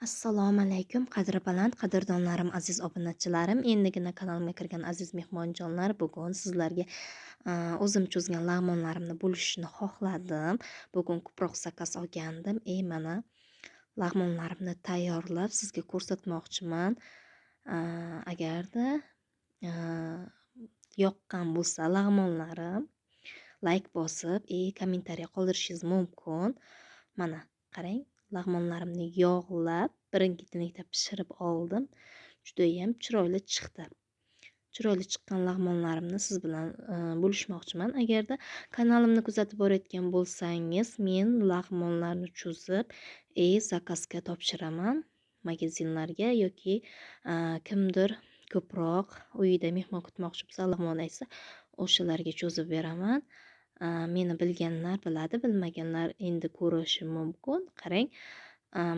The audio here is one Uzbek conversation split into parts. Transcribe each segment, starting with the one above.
Assalomu alaykum, qadri baland qadrdonlarim, aziz obunachilarim. Endigina kanalimga kirgan aziz mehmonjonlar, bugun sizlarga o'zim cho'zgan lag'monlarimni bo'lishishni xohladim. Bugun ko'proq zakaz olgandim. Mana lag'monlarimni tayyorlab sizga ko'rsatmoqchiman. Agarda yoqqan bo'lsa lag'monlarim, like bosib, kommentariya qoldirishingiz mumkin. Mana qarang, lag'monlarimni yog'lab, birin-ketinlikda pishirib oldim. Judayam chiroyli chiqdi. Chiroyli chiqqan lag'monlarimni siz bilan bo'lishmoqchiman. Agarda kanalimni kuzatib borayotgan bo'lsangiz, men lag'monlarni cho'zib, zakazga topshiraman magazinlarga yoki kimdir ko'proq uyida mehmon kutmoqchi bo'lsa, lag'mon aytsa, o'shalarga cho'zib beraman. Meni bilganlar biladi, bilmaganlar endi ko'rishi mumkin. Qarang,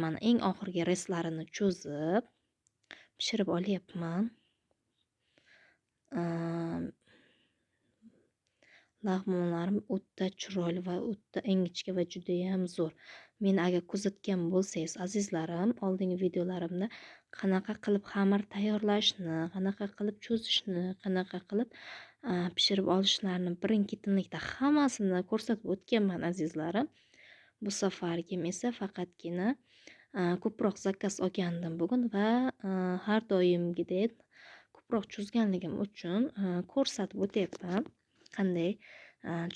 mana eng oxirgi reslarini cho'zib pishirib olyapman. Lag'monlarim o'ta chiroyli va o'ta ingichka va judayam zo'r. Meni agar kuzatgan bo'lsangiz, azizlarim, oldingi videolarimda qanaqa qilib xamir tayyorlashni, qanaqa qilib cho'zishni, qanaqa qilib pishirib olishlarni birin-ketinlikda hammasini ko'rsatib o'tganman, azizlarim. Bu safargim esa faqatgina ko'proq zakaz olgandim bugun va har doimgidek ko'proq cho'zganligim uchun ko'rsatib o'tyapman. Qanday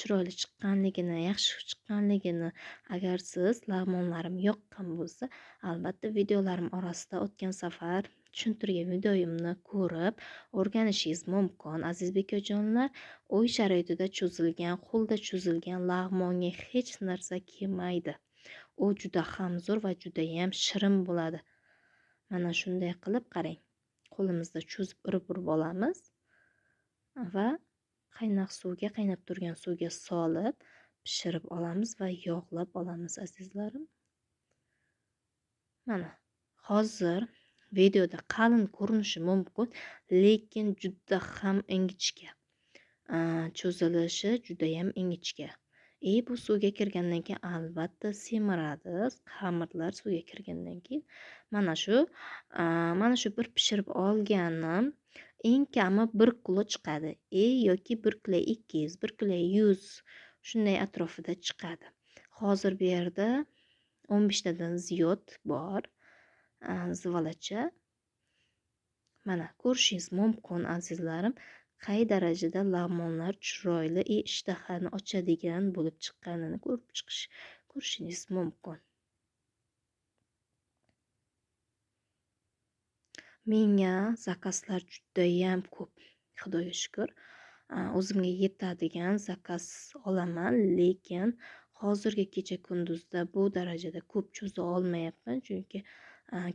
chiroyli chiqqanligini, yaxshi chiqqanligini. Agar siz lag'monlarim yoqqan bo'lsa, albatta videolarim orasida o'tgan safar tushuntirgan videoyimni ko'rib o'rganishingiz mumkin. Aziz bekajonlar, uy sharoitida cho'zilgan, qo'lda cho'zilgan lag'monga hech narsa kelmaydi. U juda ham zo'r va juda ham shirin bo'ladi. Mana shunday qilib qarang, qo'limizda cho'zib urib-urib olamiz va qaynoq suvga, qaynab turgan suvga solib pishirib olamiz va yog'lab olamiz, azizlarim. Mana hozir videoda qalin ko'rinishi mumkin, lekin juda ham ingichka. Cho'zilishi juda ham ingichka. Bu suvga kirgandan keyin albatta semiradi. Xamirlar suvga kirgandan keyin mana shu bir pishirib olganim eng kami 1 kilo chiqadi. Yoki 1 kilo 200, 1 kilo 100 shunday atrofida chiqadi. Hozir bu yerda 15 tadan ziyod bor. Zivalacha. Mana ko'rishingiz mumkin, azizlarim, qay darajada lag'monlar chiroyli, ishtahani ochadigan bo'lib chiqqanini ko'rishingiz mumkin. Menga zakazlar judayam ko'p, Xudoga shukr. O'zimga yetadigan zakaz olaman, lekin hozirgi kecha kunduzda bu darajada ko'p cho'za olmayapman, chunki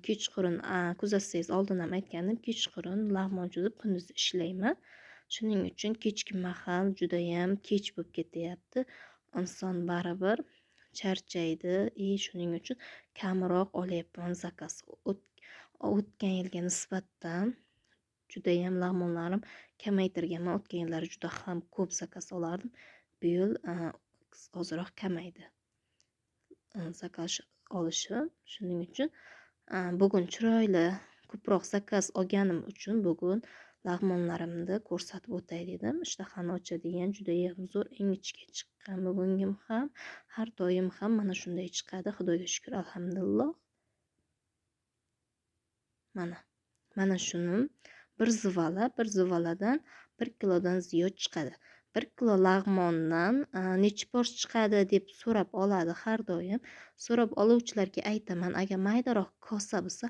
kechqurun, kuzatsangiz oldin ham aytgandim, kechqurun lag'mon cho'zib kunduz ishlayman. Shuning uchun kechki mahal judayam kech bo'lib ketyapti. Inson baribir charchaydi, shuning uchun kamroq olyapman zakaz. O'tgan yilga nisbatan judayam lag'monlarim kamaytirganman. O'tgan yillari juda ham ko'p zakaz olardim. Bu yil ozroq kamaydi zakaz olishim. Shuning uchun bugun chiroyli ko'proq zakaz olganim uchun bugun lag'monlarimni ko'rsatib o'tay dedim. Ishtahani ochadigan judayam zo'r ingichka chiqqan bugungim ham, har doim ham mana shunday chiqadi. Xudoga shukr, alhamdulillah. Mana shuni bir zivala, bir zivaladan 1 kilodan ziyod chiqadi. 1 kilo lag'mondan necha pors chiqadi deb so'rab oladi har doim. So'rab oluvchilarga aytaman, agar maydaroq kosa bo'lsa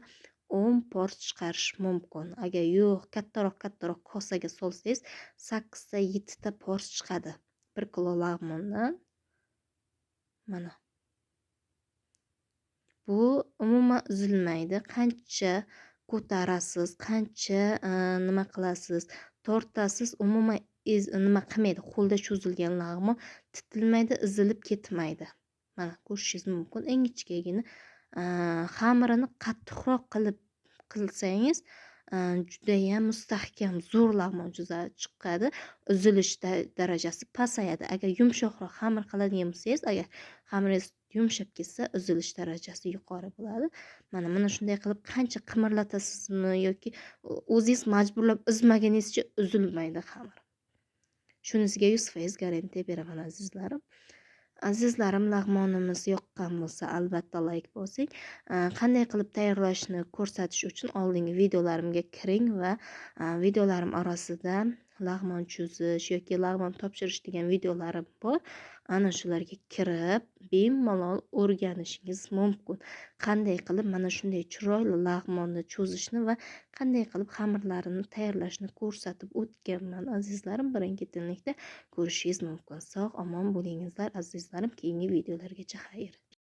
10 pors chiqarish mumkin. Agar yo'q, kattaroq kosaga solsangiz 8 ta 7 ta pors chiqadi 1 kilo lag'mondan. Mana bu umuman uzilmaydi. Qancha ko'tarasiz, qancha nima qilasiz, tortasiz, umuman nima qilmaydi. Qo'lda cho'zilgan lag'mon titilmaydi, uzilib ketmaydi. Mana ko'rishingiz mumkin. Ingichkagina xamirini qattiqroq qilib qilsangiz, judayam mustahkam, zo'r lag'mon chiqadi. Uzilish darajasi pasayadi. Agar yumshoqroq xamir qiladigan bo'lsangiz, agar xamiringiz Yumshab ketsa, uzilish darajasi yuqori bo'ladi. Mana shunday qilib qancha qimirlatasizmi yoki o'zingiz majburlab uzmaganingizcha uzilmaydi xamir. Shunisiga 100% garantiya beraman azizlarim. Azizlarim, lag'monimiz yoqqan bo'lsa, albatta layk bosing. Qanday qilib tayyorlashni ko'rsatish uchun oldingi videolarimga kiring va videolarim orasida lag'mon cho'zish yoki lag'mon topshirish degan videolarim bor. Ana shularga kirib bemalol o'rganishingiz mumkin. Qanday qilib mana shunday chiroyli lag'monni cho'zishni va qanday qilib xamirlarini tayyorlashni ko'rsatib o'tganman azizlarim. Birin-ketinlikda ko'rishingiz mumkin. Sog' omon bo'lingizlar azizlarim. Keyingi videolargacha xayr.